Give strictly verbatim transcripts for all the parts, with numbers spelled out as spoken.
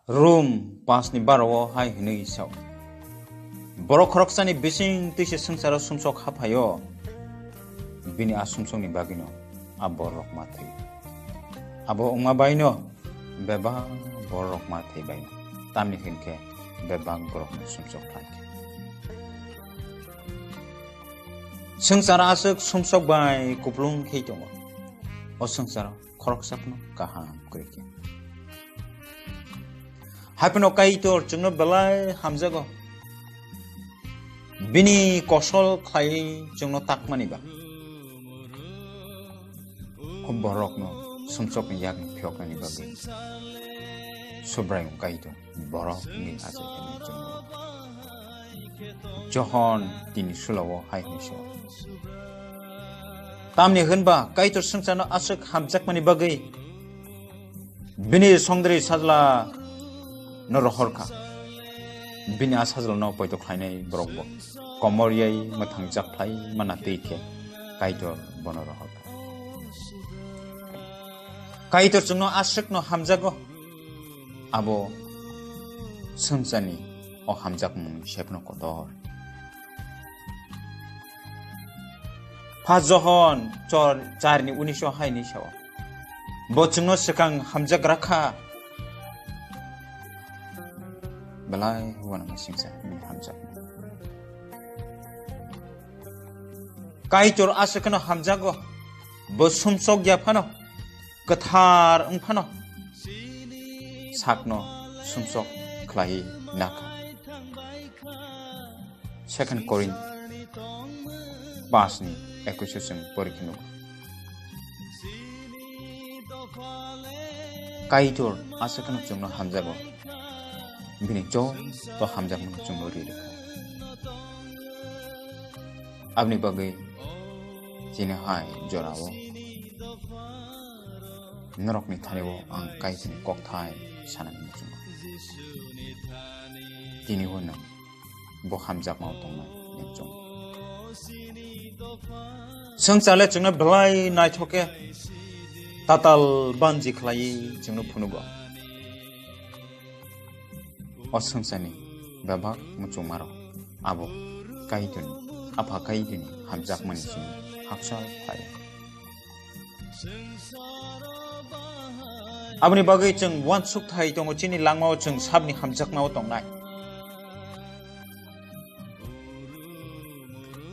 Rom paanch ni baro o hai hwnwi sao, borok khoroksani bising twi se swngcharo sumsok haphaio, bini a sumsokni bagwino a borok ma thwi. Abo wngma baino bebak borok ma thwi baino, tamni hwn khe bebak borokno sumsok phlai kha. Swngchar aswk sumsok bai kuplung khe tongo. O swngcharo khoroksa phano kaham kwrwi khe. Hai phano Kaitor chwngno belai hamjago. Bini kosol khlaiwi chwngno takmani ba. O borokno sumsokni yakni phiyoknani bagwi Subraiyung Kaitor borokni achai hwnwi chwngno. Johon tini sulao hai hwnwi sao. Tamni hwnba Kaitor swngcharno aswk hamjakmani bagwi bini songdri sajla no rohor kha. Bini a sajla no poito khlainai borok bo komor yai mwthang jak phlai mana twi khe Kaitor bono rohor kha. Kaitor chwngno aswk no hamjago. Abo swngcharni o hamjakmung sepno kotor. Pha Johon chor charni unisho haini sao. Bo chwngno swkang hamjak rakha. Belai uanama singsa bini hamjak. Kaitor aswkno hamjago. Bo sumsok ya phano. Kwthar wng phano sakno sumsok khlai nakha. Second Korinth paanch ni ekwis o chwng pori khe nugo. Kaitor aswkno chwngno hamjago, bini joto hamjakmano chwngno ri rwkha. Aboni bagwi chini hai jorao norokni thani-o ang Kaitorni kokthai sanani muchungo. Tini-o nwng bo hamjakmao tongnai nwng chwng. Swngchar le chwngno belai naithok khe tatal banji khlaiwi chwngno phunugo. O swngcharni bebak muchungmarok abo Kaitorni, Apha Kaitorni hamjakmani simi hakchal khlai. Aboni bagwi chwng uansuk thai tongo, chini langmao chwng sabni hamjakmao tongnai.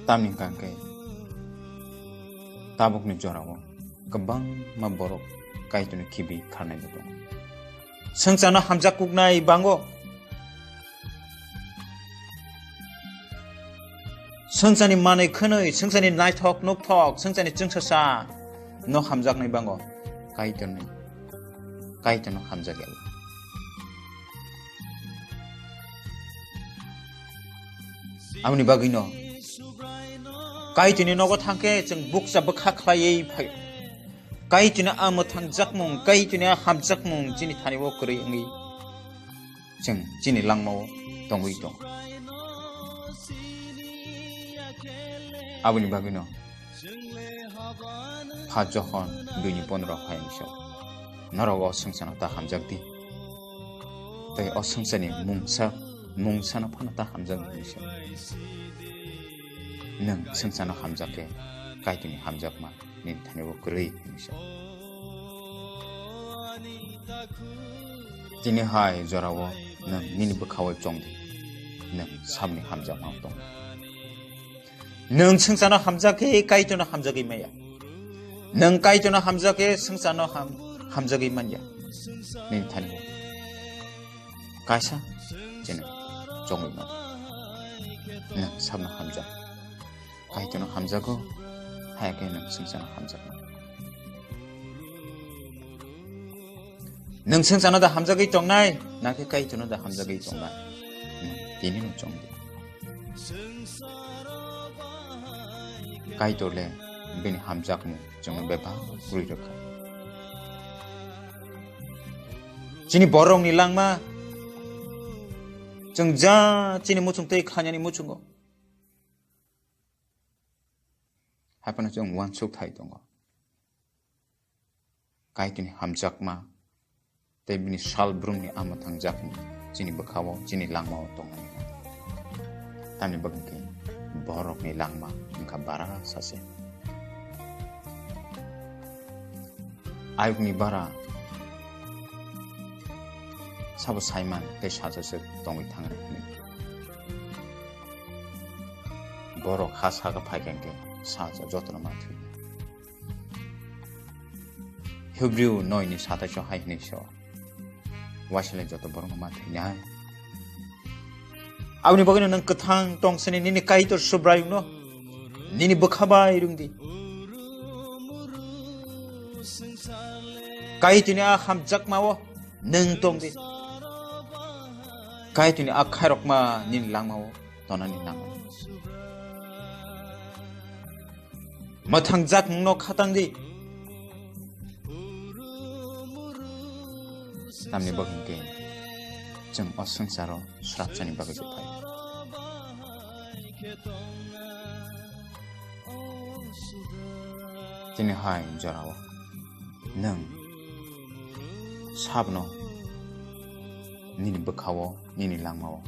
Tamni hwnkha hwnkhe tabukni jorao kwbangma borok Kaitorni khibi kharnaibo tongo. Swngcharno hamjak kuknai bango. Swngcharni manwi khwnwi, swngcharni naithok nukthok, swngcharni chwngsacha no hamjaknai bango. Kaitorni, Kaitorno hamjak ya. Aboni bagwino Kaitorni nogo thangkhe chwng bukcha bwkha khlaiwi phaio. Kaitorni a mwthangjakmung, Kaitorni a hamjakmung chini thani-o kwrwi wngwi chwng chini langmao tongwi tongo. Aboni bagwino pha Johon dui ni pondro hai wngwi sao, norok o swngcharno ta hamjak di, tei o swngcharni mungsa, mungsano phano ta hamjak di hwnwi sao. Nwng swngcharno hamjak khe Kaitorni hamjakma nini thani-o kwrwi hwnwi sao. Tini hai jorao nwng nini bwkhao chong di, nwng sabni hamjakma tong. Nwng swngcharno hamjak khe Kaitorno hamjagwi manya. Nwng Kaitorno hamjak khe swngcharno ham-, hamjagwi manya. Nini thani-o kaisa chini chongwi mano. Nwng sabno hamjak. Kaitorno hamjago, haya khe nwng swngcharno hamjakma. Nwng swngcharno da hamjagwi tongnai, na khe Kaitorno da hamjagwi tongnai? Nwng tinino chong di. Kaitor le bini hamjakmung chwngno bebak rwi rwkha. Chini borokni langma chwng ja chini muchung tei khlaiani muchungo. Hai phano chwng uansuk thai tongo. Kaitorni hamjakma Tei bini sal brumni a mwthangjak chini bwkhao, chini langmao tongnai. Tamni bagwi khe borokni langma wngkha bara sase. Ayukni bara sabo saiman tei sajaswk tongwi thangnai hwnwi. Borok ha saka phaikha hwnkhe sacha jotono ma thwi. Hebrew noi ni satai so hai hwnwi sao. Waisale joto borokno ma thwinai. Aboni bagwino nwng kwthang tong sini nini Kaitor Subraiyungno nini bwkha bai rwngdi. Kaitorni a hamjakmao nwng tongdi. Kaitorni a khairokma nini langmao tonani nango. Mwthangjak nwngno khatang di. Tamni bagwi hwnkhe chwng o swngcharo srapsani bagwi se phai. Tini hai jorao nwng sabno nini bwkhao, nini langmao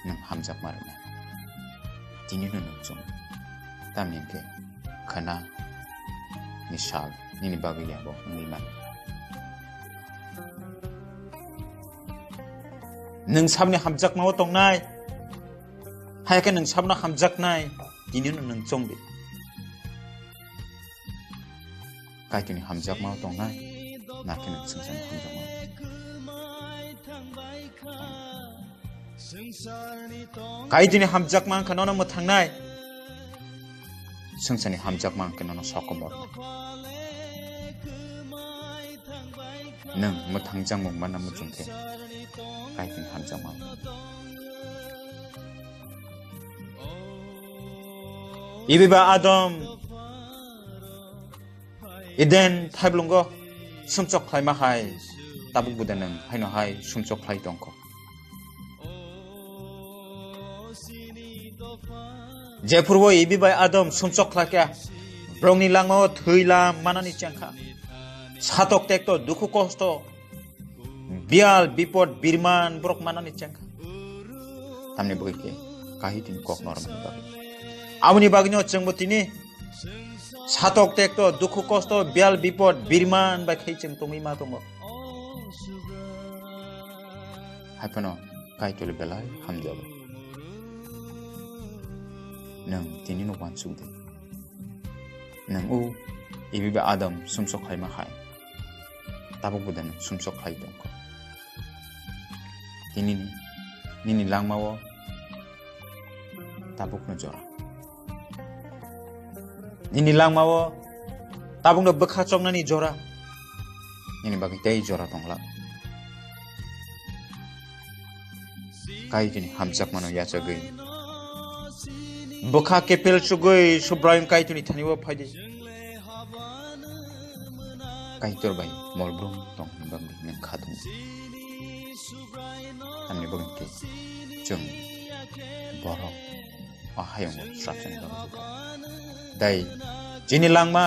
nwng hamjakma rwnai. Tinino nwng chwng. Tamni hwnkhe khwna ni sal nini bagwi yabo wngwi mano. Nwng sabni hamjakmao tongnai, hai khe nwng sabno hamjaknai, tinino nwng chongdi. Kaitorni hamjakmao tongnai, nakhe nwng swngcharni hamjakmao. Kaitorni hamjakma wngkha nono mwthangnai, swngcharni hamjakma wngkha nono sokomor. Nwng mwthangjakmung manna muchungkhe Kaitorni hamjakma wngkha. Ibi ba Adam Eden thaiblwngo sumsok khlaima hai tabuk bo de nwng haino hai sumsok khlai tongkho. Jephuru o Ibi bai Adam sumsok khlaikha, borokni langmao thwi lam manani chengkha. Satok tekto dukhu kosto, biyal bipod birman borok manani chengkha. Tamni bagwi khe Kaitorni kok normani bagwi. Aboni bagwino chwngbo tini satok tekto dukhu kosto biyal bipod birman bai khai chwng tongwi ma tongo. Haiphano Kaitor belai hamjago. Nwng tinino uansuk di. Nwng o Ibi bai Adam sumsok khlaima hai tabuk bo de nwng sumsok khlai tongkho. Tinini, nini langmao tabukno jora. Nini langmao tabukno bwkha choknani jora. Nini bagwi tei jora tongla. Kaitorni hamjakmano yachagwi, bwkha kepel chugwi Subraiyung Kaitorni thani-o phaidi. Kaitor bai molbrum tong hwnba nwng kha tongo. Tamni bagwi khe chwng borok o hayungo srapsani bagwi tei chini langma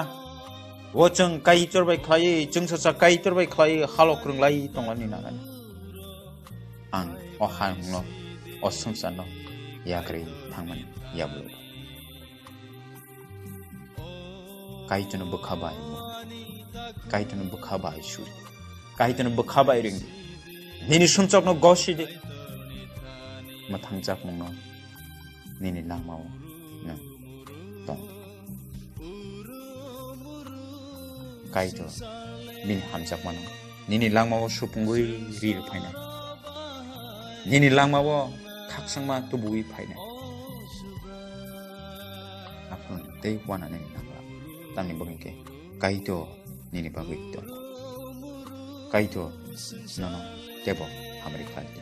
o chwng Kaitor bai khlaiwi, chwngsacha Kaitor bai khlaiwi halok kwrwnglai tongmani nangnai. Ang o hayungno, o swngcharno yakarwi thangmani yagulo. Kaitorno bwkha bai mung, Kaitorno bwkha bai suri, Kaitorno bwkha bai ringdi. Nini sumsokno gosidi. Mwthangjakmungno nini langmao nwng tong. Kaitor bini hamjakmano nini langmao supungwi ri rw phainai. Nini langmao khaksangma tubuwi phainai. Aphuru tei uanani nangla. Tamni bagwi khe Kaitor nini bagwi tongo. Kaitor nono teibo hamari khlai di.